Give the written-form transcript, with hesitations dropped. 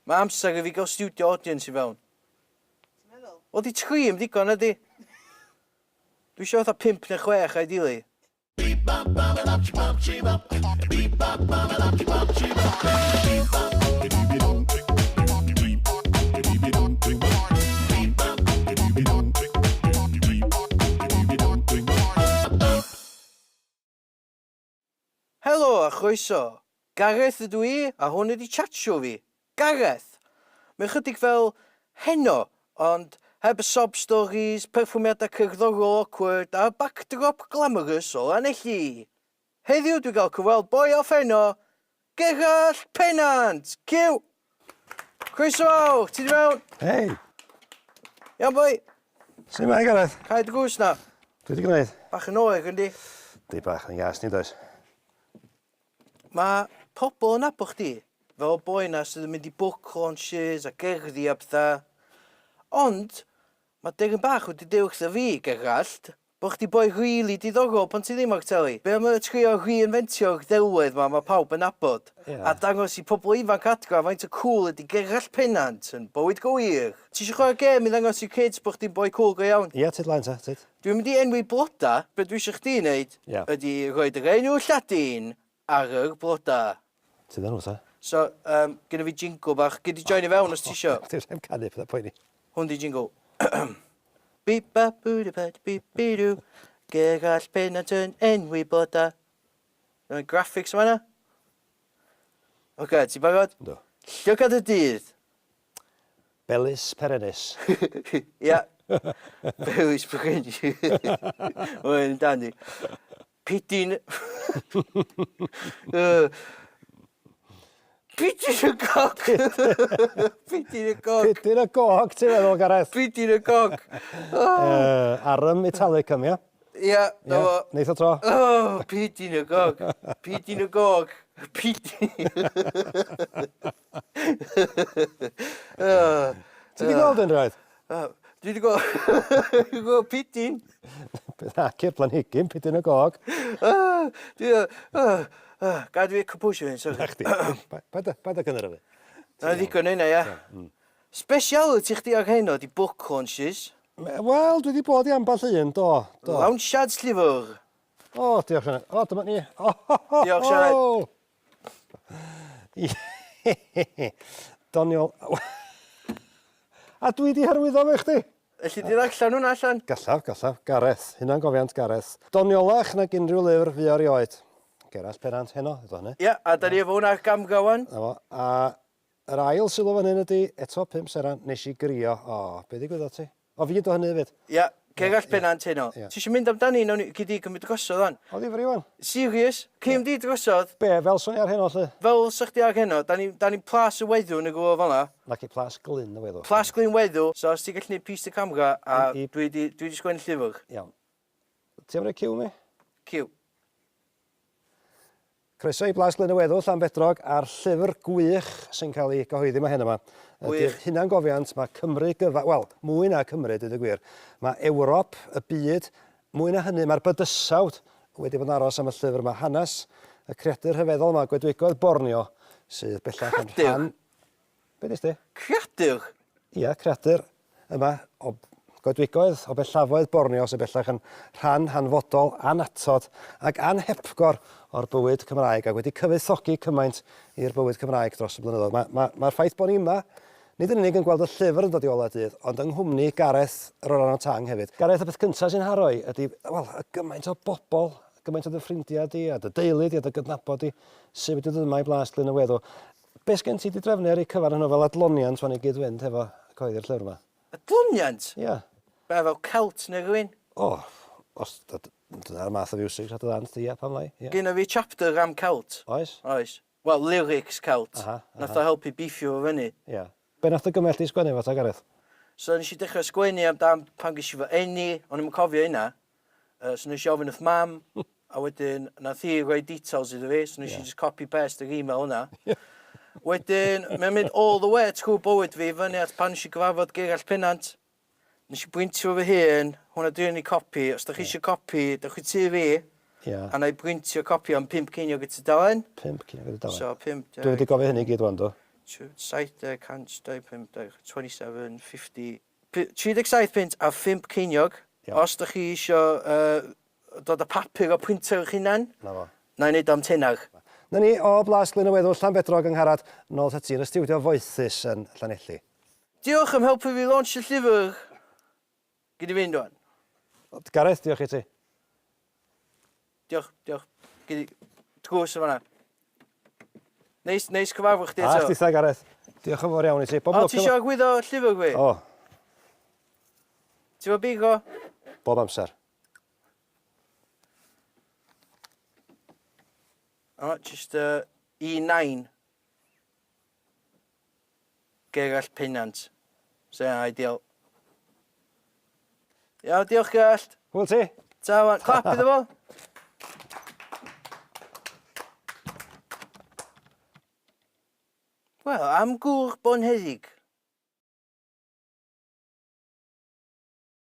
Mae amser i fi gael studio audience i fewn. Ti'n meddwl? Wel, di tri'm digon, ydi? Dwi eisiau fatha 5 neu 6 ideally. Helo a chroeso! Gareth ydw i a hwn ydi chat show fi. Gareth! Mae ychydig fel Heno, ond heb y sob stories, perfformiadau cerddorol awkward a'r backdrop glamorous o Lanelli. Heddiw dwi'n gael cyfweld boi off Heno, Gerallt Pennant! Cyw! Croeso fawr, ti di mewn? Hei! Iawn boi? Sut mae Gareth? Cau dy gwrs na. Dwi wedi gwneud. Bach yn oer yndi? Di bach yn gas ni does. Mae pobl yn nabod chdi fel y boi na sydd yn mynd i book launches a gerddi a pethau. Ond mae Deryn Bach wedi deud wrtho fi, Gerallt, Bo chdi boi rili diddorol pan ti ddim ar teli. Be am y trio reinfentio'r ddelwedd ma ma pawb yn nabod? Ia. A dangos i pobl ifanc adra faint o cŵl ydi Gerallt Pennant yn bywyd go wir. Ti isio chwarae gêm i ddangos i'r kids bo chdi'n boi cŵl go iawn? Ia, tyd lan ta, tyd. Dwi'n mynd i enwi bloda, be dwi isio chdi neud Ia. ydi rhoid yr enw Lladin ar yr bloda. Tyd â nhw ta. So, yym, gynna fi jingle bach, gei di joinio fewn os ti isio. Dim rhaid canu, paid â poeni. Hwn 'di jingle. Bip bap boo da bat bip bi doo. Gerallt Pennant yn enwi bloda. Mae'n graphics yma na. Oce, ti'n barod? Yndw. Llygad y dydd. Belys Perennis. Ia. Belys Perennis. Mae'n dan di. Pidyn... Yy. Pidyn y gog! Pidyn y gog! Pidyn y gog, ti'n meddwl, Gareth? Pidyn y gog! Oh. Arum Italicum, ia? Ia, na fo. Neith o tro. Oh, pidyn y gog! Pidyn y gog! Pidyn... Oh. Ti 'di gweld un rioed? Dwi 'di gweld dwi gweld pidyn. Naci'r planhigyn, pidyn y gog. Dwi gad fi composio hyn, sori. Na chdi. Paid â paid â cynhyrfu. Na ddigon hynna, ia. Speciality chdi ar heno 'di book launches. Wel, dwi 'di bod i ambell un, do, do. Lawnsiad llyfr. O, diolch Sioned. O, dyma ni. O, ho, ho, Diolch, Sioned. Doniol. A dwi 'di hyrwyddo fo i chdi. Elli di ddarllen hwnna allan? Gallaf, gallaf. Gareth, hunangofiant Gareth. Doniolach nag unrhyw lyfr fu o erioed. Gerallt Pennant heno, ddeudodd hynny. Ia, a 'da ni efo hwnna ar gamera 'wan. 'Na fo. A yr ail sylw fan hyn ydi, eto 5 seren, nes i grio. O, be ddigwyddodd ti? O fi ydo hynny hefyd. Ia, Gerallt Pennant heno. Ia. Ti isio mynd amdani? Nawn ni, gei di gymryd drosodd wan. O ddifri wan? Serious? Cei di drosodd? Be, fel swn i ar heno 'lly? Fel sa chdi ar heno, da ni, da ni'n Plas y Weddw yn y rwla fel 'na. Naci, Plas Glyn y Weddw. Plas Glyn Weddw, so os ti'n gallu neud piece to camera a I, i... dwi 'di, dwi 'di sgwennu llyfr. Iawn. Ti am roi ciw mi? Ciw. Croeso i Blas Glyn y Weddw, Llanbedrog, a'r llyfr gwych sy'n cael ei gyhoeddi yma heno 'ma. Gwych. Ydy'r hunangofiant mae Cymru gyfa, wel, mwy na Cymru, dweud y gwir. Mae Ewrop, y byd, mwy na hynny, mae'r bydysawd wedi bod yn aros am y llyfr yma. Hanes y creadur rhyfeddol yma, goedwigoedd Borneo, sydd bellach yn rhan... Be ddest ti? Creadur? Ia, creadur yma o goedwigoedd o bellafoedd Borneo sydd bellach yn rhan hanfodol, annatod ac anhepgor o'r bywyd Cymraeg ac wedi cyfoethogi cymaint i'r bywyd Cymraeg dros y blynyddoedd. Mae'r ma, ma, ma ffaith bod ni yma, nid yn unig yn gweld y llyfr yn dod i olau dydd, ond yng nghwmni Gareth yr Orangutan hefyd. Gareth, y peth cyntaf sy'n haro i ydy, wel, y gymaint o bobl, gymaint o dy ffrindiau di a dy deulu di a dy gydnabod di sydd wedi dod yma i Blas Glyn y Weddw. Be sgen ti 'di drefnu ar eu cyfar nhw fel adloniant wan i gyd-fynd hefo cyhoeddi'r llyfr 'ma? Adloniant? Ia. Be, fel celt neu rhywun? O, os dyna'r math o fiwsig sa dy ddant di, ia, pam lai, ia. Gynna fi chapter am celt. Oes? Oes. Wel, lyrics celt. Aha, aha. Nath o helpu beefio fo fyny. Ia. Be nath dy gymell di sgwennu fo ta, Gareth? So nes i dechrau sgwennu amdan pan ges i fy eni, o'n i'm yn cofio hynna. Yy so nes i ofyn wrth mam, a wedyn nath hi roi details iddo fi, so nes i just copy paste yr email yna. Wedyn, mae'n mynd all the way trwy bywyd fi, fyny at pan nes i gyfarfod Gerallt Pennant. Nes i brintio fo fy hun, hwnna 'di'r unig copi, os 'dach chi isio copi, dewch i tŷ fi, a 'na i brintio copi am 5 ceiniog y tudalen. 5 ceiniog y tudalen. So 5... Dwi wedi gofio hynny i gyd 'wan do? 70, 100, 25, 27, 50... 37 punt a 5 ceiniog. Iawn. Os dych chi isio uh, dod â papur o printer eich hunan, Na fo. na i wneud am tenag. Na ni, o Blas Glyn-y-Weddw, Llanbedrog yng Ngharad, nôl atat ti yn y stiwdio foethus yn Llanelli. Diolch am helpu fi launch y llyfr. Gyd i fynd wan. Gareth, diolch i ti. Diolch, diolch. Gyd i... Drws yn fan'na. Neis, neis cyfarfod chdi A eto. chditha, Gareth. Diolch yn fawr iawn i ti. Bob O, lwc ti efo- isio arwyddo llyfr fi? O, Ti efo bigo? bob amser. O, just E9. Gerallt Pennant. So, ideal. Iawn, diolch Gerallt. Hwyl ti. Ta, wan. Clap iddo fo. Wel, am gŵr bonheddig.